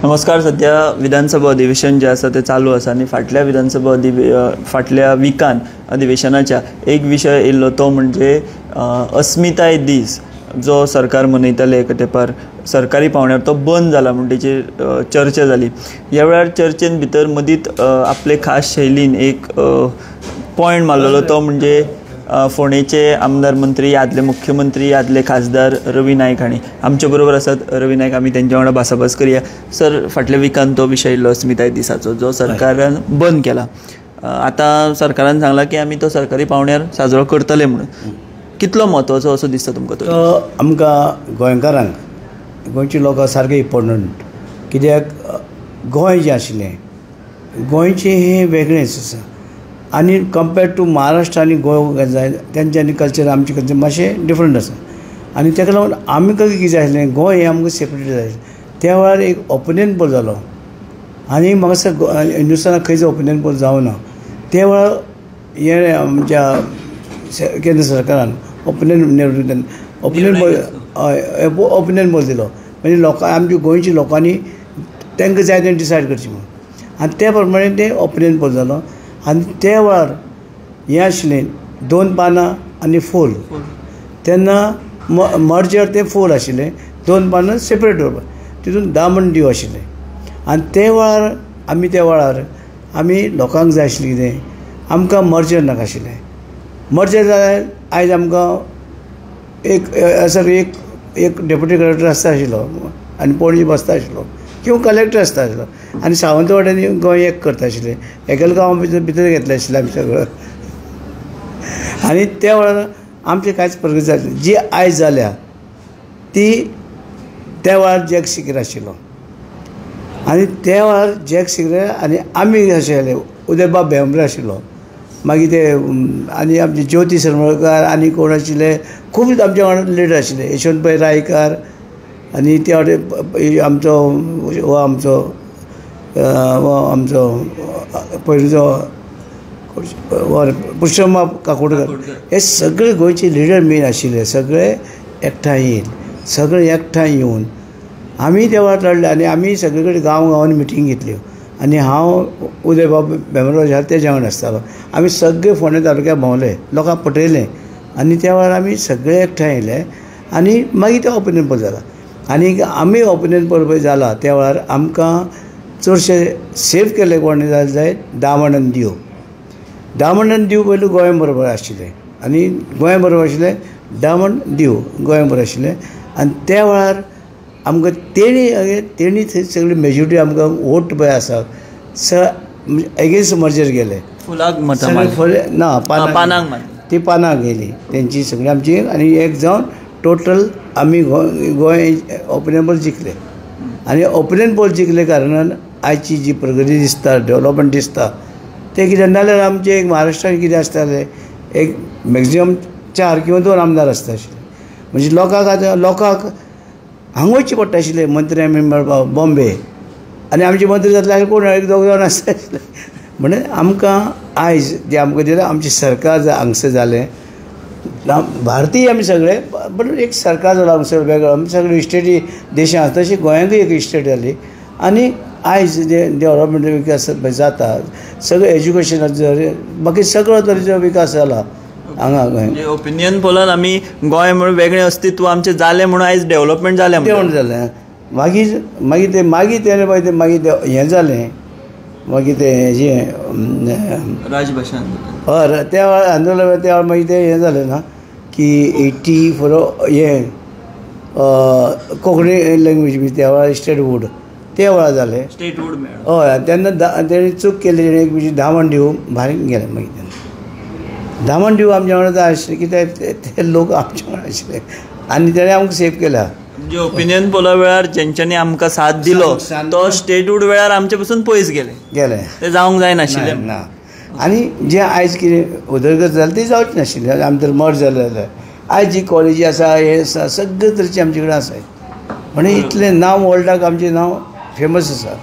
नमस्कार. सध्या विधानसभा अधिवेशन जे आसा ते चालू आसा आनी फाटल्या विधानसभा फाटल्या विकान अधिवेशनाच्या एक विशय येयल्लो तो म्हणजे अस्मिताय दीस जो सरकार मनयताले एका तेंपार सरकारी पावंड्यार तो बंद जाला म्हूण तेचेर चर्चा जाली. ह्या वेळार चर्चेन भितर मदींच आपले खास शैलीन एक पॉयंट मारलेलो तो म्हणजे फोंडेचे आमदार मंत्री आदले मुख्यमंत्री आदले खासदार रवी नायक हांणी आमचे बरोबर आसात. रवी नायक, आमी तेंच्या वांगडा भासाभास करया. सर, फाटल्या विकान तो विशय येयल्लो अस्मिताय दिसाचो जो सरकारान बंद केला. आतां सरकारान सांगलां की आमी तो सरकारी पावंड्यार साजरो करतले म्हणून. कितलो म्हत्वाचो असो दिसता तुमकां तो? आमकां गोंयकारांक, गोंयच्या लोकांक सारकें इम्पोर्टंट, कित्याक गोंय जें आशिल्लें गोंयचें हें वेगळेंच आसा आनी कंपेर्ड टू महाराष्ट्र आनी गोवा जाय तेंचे आनी कल्चर आमचें कल्चर मातशें डिफरंट आसा आनी ताका लागून आमी कितें जाय आसलें गोंय हें आमकां सेपरेट जाय आसलें. त्या वेळार एक ओपिनियन पोल जालो आनी म्हाका दिसता हिंदुस्तानाक खंयच ओपिनियन पोल जावना. त्या वेळार हें आमच्या केंद्र सरकारान ओपिनियन ओपिनियन पोल हय ओपिनियन पोल दिलो म्हणजे लोकां आमच्या गोंयच्या लोकांनी तांकां जाय तें डिसायड करचें म्हणून आनी त्या प्रमाणे तें ओपिनियन पोल जालो. आनी त्या वेळार हें आशिल्लें दोन पानां आनी फूल, तेन्ना मर्जर तें फूल आशिल्लें, दोन पानां सेपरेट दवरपाक, तितून दामण दीव आशिल्लें. आनी ते वेळार आमी त्या वेळार आमी लोकांक जाय आशिल्लें कितें, आमकां मर्जर नाका आशिल्लें. मर्जर जाल्यार आयज आमकां एक सर एक एक डेप्युटी कलेक्टर आसता आशिल्लो आनी पणजे बसता आशिल्लो किंवा कलेक्टर आसता आशिल्लो आनी सावंतवाड्यांनी गोंय एक करता आशिल्लें, एकेल गांवां भितर भितर घेतलें आशिल्लें आमी सगळं. आनी त्या वेळार आमचें कांयच प्रगती जाली जी आयज जाल्या ती त्या वेळार जॅक सिक्रेर आशिल्लो आनी त्या वेळार जॅक सिक्रेर आनी आमी अशें जालें उदयबाब भेंब्रे आशिल्लो, मागीर ते आनी आमचे ज्योती सरमळकार आनी कोण आशिल्ले खूब आमच्या वांगडा लिडर आशिल्ले, यशवंत पै रायकार आनी त्या वाटेन आमचो हो आमचो हो आमचो पयलींचो पुरुषोत्तम काकोडकर, हे सगळे गोंयचे लिडर मेन आशिल्ले. सगळे एकठांय येयल सगळे एकठांय येवन आमी त्या वेळार लडले आनी आमी सगळे कडेन गांव गांवांनी मिटींग घेतल्यो आनी हांव उदयबाब भेंब्रो आसा तेज्या वांगडा आसतालो. आमी सगळे फोंडें तालुक्याक भोंवले, लोकांक पटयलें आनी त्या वेळार आमी सगळे एकठांय येयले आनी मागीर ते ओपिनियन पोल जाला. आनी आमी ओपिनियन पोल पळय जाला त्या वेळार आमकां चडशे सेफ केल्ले कोण जालें जाय दामण आनी दीव. दामण आनी दीव पयलू गोंया बरोबर आशिल्लें आनी गोंया बरोबर आशिल्लें दामण दीव गोंया बरोबर आशिल्लें आनी त्या वेळार आमकां तेणी तेणी थंय सगळी मेजोरिटी आमकां वोट पळय आसा एगेन्स्ट मर्जर गेले, फुलाक ना पानांक ती पानां गेली तेंची सगळी आमची आनी एक जावन टोटल आमी गोंय ओपिनियन पोल जिखले. आनी ओपिनियन पोल जिखले कारणान आयची जी प्रगती दिसता, डेवलपमेंट दिसता तें कितें नाजाल्यार आमचें एक महाराष्ट्रान कितें आसतालें एक मॅक्जिमम 4 किंवा 2 आमदार आसता आशिल्ले, म्हणजे लोकांक आतां लोकांक हांगा वचचें पडटा आशिल्लें मंत्री आमी मेळपाक बॉम्बे आनी आमचे मंत्री जातले आनी कोण एक दोग जाण आसता आशिल्ले. म्हणून आमकां आयज जें आमकां दिलां आमचें सरकार हांगसर जालें, भारतीय आमी सगळे बट एक सरकार जालो हांगसर वेगळो, आमी सगळे इस्टेटी देशां आसा तशी गोंयांकूय एक इस्टेट जाली आनी आयज जें डेवलपमेंट विकास जाता सगळें एज्युकेशनाचो बाकी सगळो तरेचो विकास जाला हांगा गोंय. ओपिनियन पोलान आमी गोंय म्हणून वेगळें अस्तित्व आमचें जालें म्हणून आयज डेवलपमेंट जालें डेवलपमेंट जालें. मागीर मागीर तें मागीर तें मागीर मागीर तें हें जालें मागीर तें हेजें राजभाशा हय त्या वेळार आंदोलन त्या वेळार मागीर तें हें जालें ना की 84 हें कोंकणी लँग्वेज बी त्या वेळार स्टेटहूड त्या वेळार जालें, स्टेटहूड मेळ्ळो. हय तेन्ना तेणी चूक केली तेणी एक म्हणजे दामण दीव भायर गेलें. मागीर तेन्ना दामण दीव आमच्या वांगडा जाय आशिल्लें कित्याक ते लोक आमच्या वांगडा आशिल्ले आनी तेणें आमकां सेव केला. म्हणजे ओपिनियन पोला वेळार जेंच्यांनी आमकां साथ दिलो तो स्टेटहूड वेळार आमचे पसून पयस गेले गेले, ते जावंक जायनाशिल्लें ना. आनी जें आयज कितें उदरगत जाली ती जावची नाशिल्ली आमी तर मर्ज जालें जाल्यार आयज जी कॉलेजी आसा हें आसा सगळे तरेचे आमचे कडेन आसा म्हणजे इतलें नांव वर्ल्डाक आमचें नांव फेमस आसा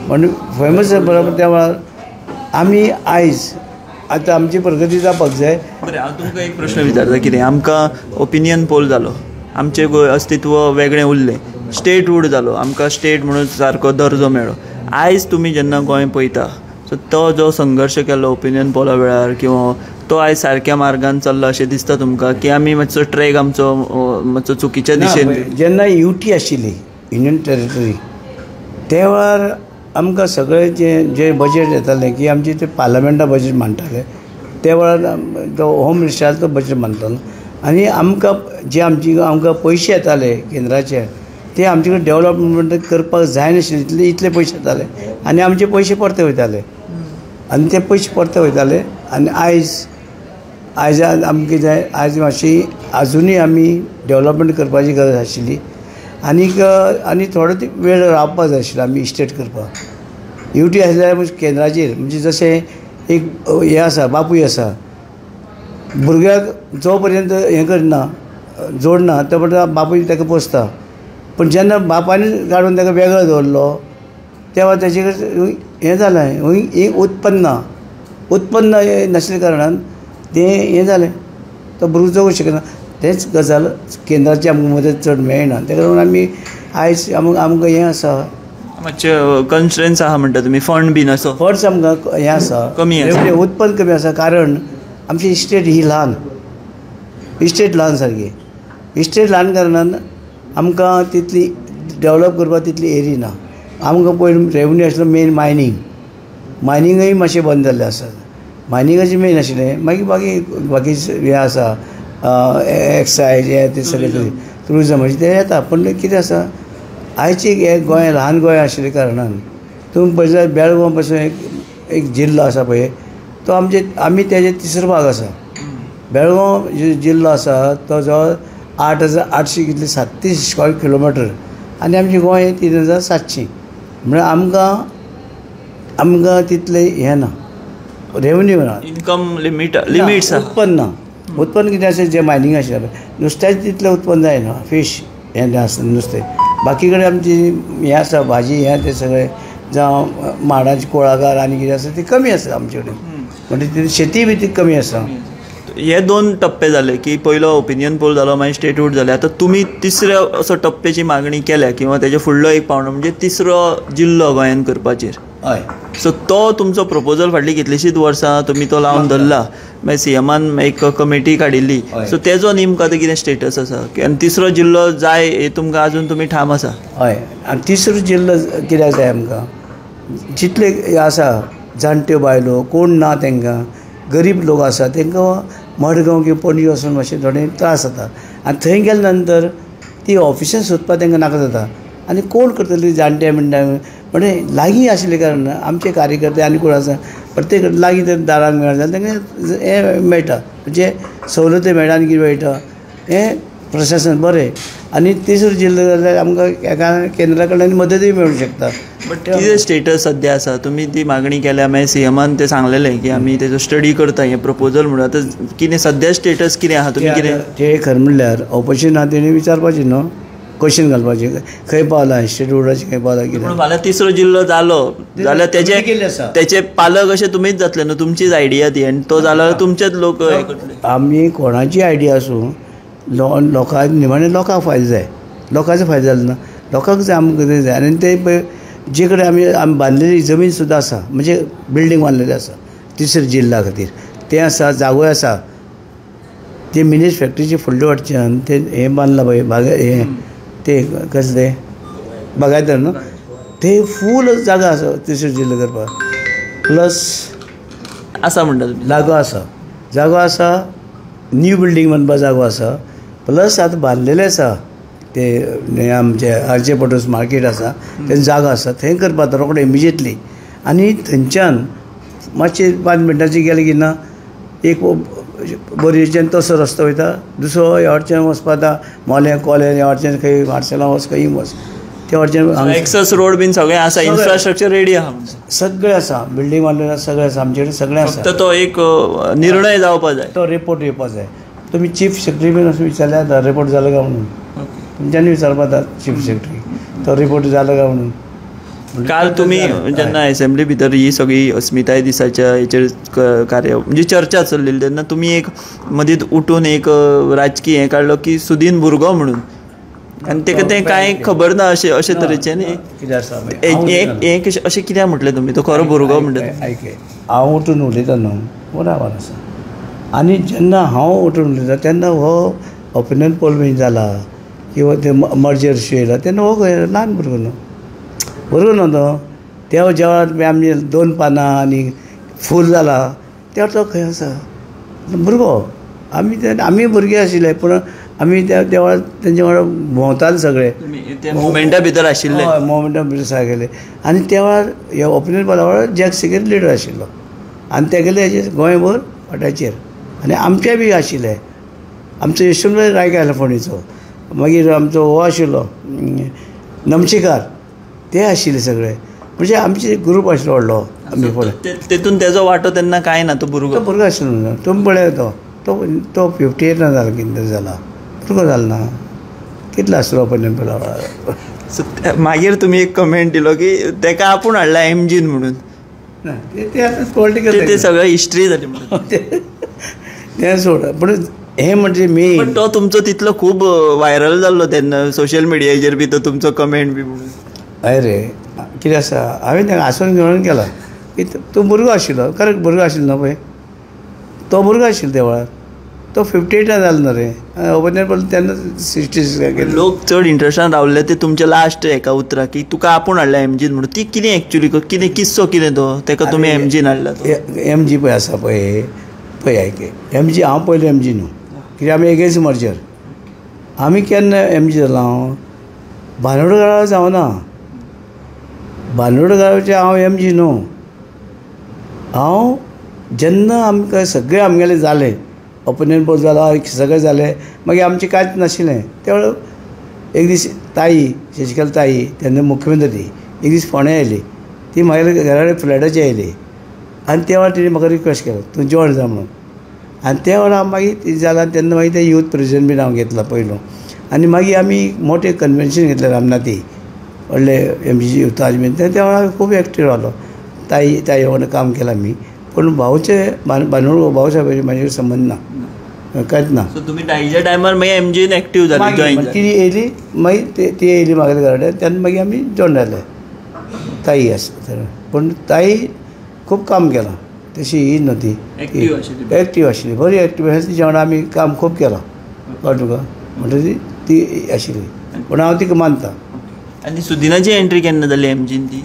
म्हणून फेमस बरोबर त्या वेळार आमी आयज आतां आमची प्रगती जावपाक जाय. बरें, हांव तुमकां एक प्रश्न विचारता, कितें आमकां ओपिनियन पोल जालो, आमचें गोंय अस्तित्व वेगळें उरलें, स्टेटहूड जालो, आमकां स्टेट म्हणून सारको दर्जो मेळ्ळो. आयज तुमी जेन्ना गोंय पळयता सो तो जो संघर्श केलो ओपिनियन पोला वेळार किंवा तो आयज सारक्या मार्गान चल्ला अशें दिसता तुमकां की आमी मातसो ट्रॅक आमचो मातसो चुकीच्या दिशेन? जेन्ना युटी आशिल्ली युनियन टेरिटरी त्या वेळार आमकां सगळें जें जें बजेट येतालें की आमचें तें पार्लमेंटा बजेट मांडटाले त्या वेळार जो होम मिनिस्टर तो बजेट मांडटालो आनी आमकां जे आमची आमकां पयशे येताले केंद्राचे ते आमचे कडेन डेवलपमेंट करपाक जायनाशिल्ले इतले पयशे येताले आनी आमचे पयशे परते वयताले आनी ते पयशे परते वयताले. आनी आयज आयज आमकां जाय आयज मातशी आजुनूय आमी डेवलपमेंट करपाची गरज आशिल्ली आनीक आनी थोडो वेळ रावपाक जाय आशिल्लो आमी इस्टेट करपाक. युटी आसल्यार केंद्राचेर म्हणजे जशें एक हें आसा बापूय आसा भुरग्याक जो पर्यंत हें करना जोडना तो पर्यंत बापूय ताका पोसता पूण जेन्ना बापायन काडून ताका वेगळो दवरलो तेन्ना ताजे कडेन हें जालें एक उत्पन्न उत्पन्न नाशिल्ल्या कारणान तें हें जालें तो भुरगो जगूंक शकना. तेंच गजाल केंद्राची आमकां मदत चड मेळना ताका लागून आमी आयज आमकां हें आसा मातशें कन्स्ट्रेन्स आसा म्हणटा तुमी फंड बीन असो फंड्स आमकां हें आसा कमी आसा उत्पन्न कमी आसा कारण आमची इस्टेट ही ल्हान इस्टेट ल्हान सारकी इस्टेट ल्हान कारणान आमकां तितली डेवलप करपाक तितली एरी ना. आमकां पयलीं रेवन्यू आशिल्लो मेन मायनींग मायनिंगूय मातशें बंद जाल्लें आसा मायनिंगाचें मेन आशिल्लें मागीर बाकी बाकी हें आसा एक्सायज हें तें सगळें ट्युरिजमाचें तें येता पूण कितें आसा आयची हें गोंय ल्हान गोंय आशिल्ल्या कारणान तुमी पळयत जाल्यार बेळगांव पासून एक जिल्लो आसा पळय तो आमचे आमी तेजे तिसरो भाग आसा. बेळगांव जिल्लो आसा तो जवळ 8,800 कितले 37 स्क्वेअर किलोमिटर आनी आमचें गोंय 3,700 म्हळ्यार आमकां आमकां तितलें हें ना रेवन्यू ना इनकम लिमीट लिमिट्स उत्पन्न उत्पन्न कितें आसा जें मायनींग आशिल्लें नुस्त्याचें तितलें उत्पन्न जायना फीश हें आसता नुस्तें बाकी कडेन आमची हें आसा भाजी हें तें सगळें जावं माडांचे कुळागर आनी कितें आसा तें कमी आसा आमचे कडेन म्हणजे शेती बी ती कमी आसा. हे दोन टप्पे जाले की पयलो ओपिनियन पोल जालो मागीर स्टेटहूड जालें. आतां तुमी तिसऱ्या असो टप्प्याची मागणी केल्या किंवा तेजे फुडलो एक पावंडो म्हणजे तिसरो जिल्लो गोंयान करपाचेर. हय सो तो तुमचो प्रपोजल फाटलीं कितलींशींच वर्सां तुमी तो लावन धरला मागीर सीएमान एक कमिटी काडिल्ली सो तेजो नेमको आतां कितें स्टेटस आसा आनी तिसरो जिल्लो जाय हे तुमकां आजून तुमी ठाम आसा? हय आनी तिसरो जिल्लो कित्याक जाय आमकां जितले आसा जाणट्यो बायलो कोण ना तांकां गरीब लोक आसा तांकां मडगांव किंवा पणजी वचून मातशें थोडे त्रास जाता आनी थंय गेले नंतर ती ऑफिसान सोदपाक तांकां नाका जाता आनी कोण करतली जाणटे म्हणटा म्हणजे लागीं आशिल्ले कारणान आमचे कार्यकर्ते आनी कोण आसा प्रत्येक लागीं जर दारांक मेळ्ळें जाल्यार तांकां हें मेळटा म्हणजे सवलती मेळटा आनी कितें मेळटा हें प्रशासन बरें. आनी तिसरो जिल्लो जाल्यार आमकां एका केंद्रा कडल्यान मदतूय मेळूंक शकता. बट कितें स्टेटस सद्या आसा तुमी ती मागणी केल्या मागीर सीएमान तें सांगलेलें की आमी तेजो स्टडी करता हें प्रपोजल म्हणून आतां कितें सद्या स्टेटस कितें आसा तुमी कितें तें खरें म्हणल्यार ऑपोजिशन आहा तेणी विचारपाचें न्हू क्वेश्चन घालपाचें खंय पावला स्टेटहुडाचें खंय पावला कितें. पूण फाल्यां तिसरो जिल्लो जालो जाल्यार तेजे तेचे पालक अशें तुमीच जातले न्हू तुमचीच आयडिया ती आनी तो जालो तुमचेच लोक. आमी कोणाची आयडिया आसूं लोकांक निमाणें लोकांक फायदो जाय लोकांचो फायदो जालो ना लोकांक जाय आमकां कितें जाय आनी ते पळय जे कडेन आमी आमी बांदलेली जमीन सुद्दां आसा म्हणजे बिल्डींग बांदलेली आसा तिसऱ्या जिल्ल्या खातीर तें आसा जागोय आसा ते मिनेज फॅक्टरीचे फुडले वाटच्यान तें हें बांदलां पळय बाग हें तें कसलें बागायतर न्हू ते फूल जागा आसा तिसरो जिल्लो करपाक प्लस आसा म्हणटा तुमी जागो आसा जागो आसा न्यू बिल्डींग बांदपाक जागो आसा प्लस आतां बांदलेलें आसा ते आमचे आरजे पटोस मार्केट आसा थंय जागो आसा थंय करपाक रोखडे इमिजिएटली आनी थंयच्यान मातशें 5 मिनटांचे गेले की ना एक बोरयेच्यान तसो रस्तो वयता दुसरो ह्या वटच्यान वचपा आतां मोलें कोलें ह्या वटच्यान खंय मार्सेलां वच खंय वच त्या वटच्यान एक्सेस रोड बीन सगळें आसा इन्फ्रास्ट्रक्चर रेडी आसा सगळें आसा बिल्डींग बांदलेलें सगळें आसा आमचे कडेन सगळें आसा. फक्त तो एक निर्णय जावपा जाय तो रिपोर्ट येवपा जाय. तुमी चीफ सेक्रेटरी बीन वचून विचारल्यार जाता रिपोर्ट जालो काय म्हणून तुमच्यांनी विचारपा जाता चीफ सेक्रेटरी तो रिपोर्ट जालो काय म्हणून. काल तुमी जेन्ना एसेंब्ली भितर ही सगळी अस्मिताय दिसाच्या हेचेर कार्य म्हणजे चर्चा चल्लेली तेन्ना तुमी एक मदींत उठून एक राजकीय हें काडलो की सुदीन भुरगो म्हणून आनी तेका तें कांय खबर ना अशें अशे तरेचें न्ही कितें आसा हें अशें कित्याक म्हटलें तुमी? तो खरो भुरगो म्हणटा. आयक, हांव उठून उलयता न्हू, बराबर आसा. आनी जेन्ना हांव उठून उलयता तेन्ना हो ओपिनियन पोल बीन जाला किंवा ते मर्जर इश्यू येयला तेन्ना हो खंय ल्हान भुरगो न्हू, भुरगो न्हू तो. त्या जेवणात आमचे 2 पानां आनी फूल जाला त्या तो खंय आसा भुरगो. आमी आमी भुरगे आशिल्ले पूण आमी त्या वेळार तेंच्या वांगडा भोंवताले सगळे, मुवमेंटा भितर आशिल्ले. हय, मुवमेंटा भितर सारकेले. आनी त्या वेळार ह्या ओपिनियन पोला वेळार जॅक सिकेर लिडर आशिल्लो आनी तेगेले हेजेर गोंयभर वाट्याचेर आनी आमचे बी आशिल्ले. आमचो यशवंत रायकार आसलो फोंडेचो, मागीर आमचो हो आशिल्लो नमशीकार, ते आशिल्ले सगळे. म्हणजे आमचे ग्रूप आशिल्लो व्हडलो आमी फुडें. तेतून तेजो वांटो तेन्ना कांय ना, तो भुरगो, तो भुरगो आशिल्लो. तुमी पळय तो तो 58 जालो, कितें जाला, भुरगो जालो ना, कितलो आसलो ओपिनियन पोला वेळार. मागीर तुमी एक कमेंट दिलो की तेका आपूण हाडला एमजीन म्हणून. ना, ते आतां पॉलिटिकल ते सगळें हिस्ट्री जाली म्हणून तें सोड. पूण हें म्हणजे मेन तो तुमचो तितलो खूब व्हायरल जाल्लो तेन्ना सोशल मिडियाचेर बी तो तुमचो कमेंट बी म्हणून. हय रे, कितें आसा, हांवें ताका आसून घेवन केला की तूं भुरगो आशिल्लो, करेक्ट भुरगो आशिल्लो न्हू पळय, तो भुरगो आशिल्लो त्या वेळार, तो 58 जालो न्हू रे. ओपिनियन पोल तेन्ना 66. लोक चड इंट्रस्टान रावले ते तुमच्या लास्ट एका उतराक की तुका आपूण हाडला एमजीन म्हणून. ती कितें एक्चुली कितें किस्सो कितें तो तेका तुमी एमजीन हाडला? एमजी पळय आसा पळय, पळय आयक, एमजी हांव पयलो एमजी न्हू, कित्याक आमी एगेन्स्ट मर्जर. आमी केन्ना एमजी जाला हांव बांदोडकारा जावना, बांदोडकाराचे हांव एमजी न्हू. हांव जेन्ना आमकां सगळें आमगेलें जालें, ओपिनियन पोल जाला, सगळें जालें, मागीर आमचें कांयच नाशिल्लें. त्या वेळार एक दीस ताई, शशिकला ताई तेन्ना मुख्यमंत्री, एक दीस फोंड्या आयली, ती म्हागेल्या घरा कडेन फ्लॅटाचेर आयली आनी त्या वेळार तिणें म्हाका रिक्वेस्ट केलो तूं जॉयन जा म्हणून. आनी त्या वेळार मागीर ती जाला तेन्ना मागीर ते यूथ प्रेजिडेंट बीन हांव घेतला पयलो. आनी मागीर आमी मोठें कन्वेन्शन घेतलें रामनाथी, व्हडले एमजीचे युथाज बीन. त्या वेळार खूब एक्टीव रावलो. ताई ताई वांगडा काम केलां आमी. पूण भाऊचे बांदोड भाऊ साहेबाचे म्हाजे संबंद ना, कांयच ना. सो तुमी ताईच्या टायमार मागीर एमजीन एक्टीव जाले, जॉयन ती येयली मागीर ती येयली म्हागेले घरा कडेन, तेन्ना मागीर आमी जॉयन जाले. ताई आसा पूण ताई खूब काम केलां, तशी ही न्हू ती एक्टीव आशिल्ली, बरी एक्टीव आशिल्ली. तिच्या वांगडा आमी काम खूब केलां, कळ्ळें तुका. म्हणटकीर ती आशिल्ली, पूण हांव तिका मानता. आनी सुदिनाची एंट्री केन्ना जाली एमजीन? ती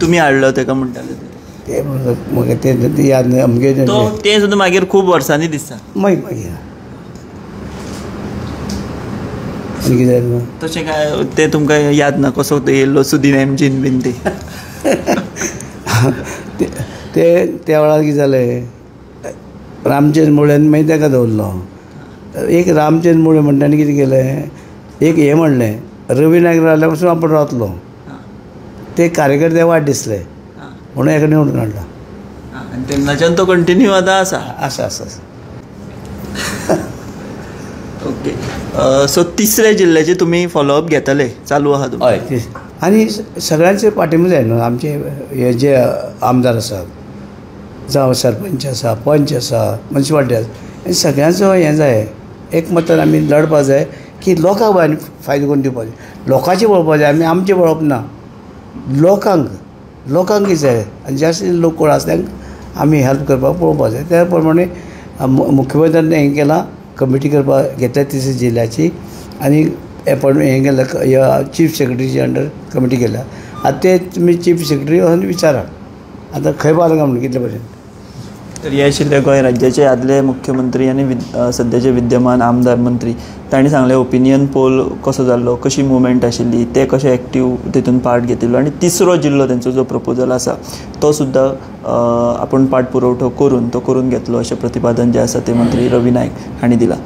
तुमी हाडलो तेका म्हणटाले ते म्हाका ते याद ना अमके तें सुद्दां मागीर खूब वर्सांनी दिसता. मागीर मागीर आनी कितें तशें काय तें तुमकां याद ना कसो तो येयल्लो सुदीन एमजीन बीन ते? ते त्या वेळार कितें जालें, रामचंद्र मुळ्यान मागीर ताका दवरलो. एक रामचंद्र मुळे म्हणटा आनी कितें केलें, एक हें म्हणलें, रवी नायक रावल्या पासून आपूण रावतलो, ते कार्यकर्ते वायट दिसले म्हणून हेका निवडून हाडला. आनी तेन्नाच्यान तो कंटिन्यू आतां आसा. आसा आसा. ओके, सो तिसऱ्या जिल्ल्याचे तुमी फॉलोअप घेतले, चालू आहा तुमचें? हय, आनी सगळ्यांचे पाठिंबो जाय न्हू. आमचे हे जे आमदार आसात, जावं सरपंच आसा, पंच आसा, मुन्सिपालिटी आसा, सगळ्यांचो हें जाय, एकमतान आमी लडपा जाय की लोकांक आनी फायदो करून दिवपाक जाय. लोकांचें पळोवपाक जाय, आमी आमचें पळोवप ना, लोकांक लोकांक कितें जाय आनी जास्त लोक कोण आसा तांकां आमी हेल्प करपाक पळोवपाक जाय. त्या प्रमाणे मुख्यमंत्र्यान हें केलां, कमिटी करपाक घेतल्या तिसऱ्या जिल्ल्याची आनी एपॉयंटमेंट हें केलां, चीफ सेक्रेटरीच्या अंडर कमिटी केल्या. आतां ते तुमी चीफ सेक्रेटरी वचून विचारा आतां खंय पावला काय म्हणून कितले पर्यंत. तर हे आशिल्ले गोंय राज्याचे आदले मुख्यमंत्री आनी सद्याचे विद्यमान आमदार मंत्री. तांणी सांगलें ओपिनियन पोल कसो जाल्लो, कशी मुवमेंट आशिल्ली, ते कशे एक्टीव तेतून पार्ट घेतिल्लो आनी तिसरो जिल्लो तेंचो जो प्रपोजल आसा तो सुद्दां आपूण पाठ पुरवठो करून तो करून घेतलो अशें प्रतिपादन जें आसा तें मंत्री रवी नायक हांणी दिलां.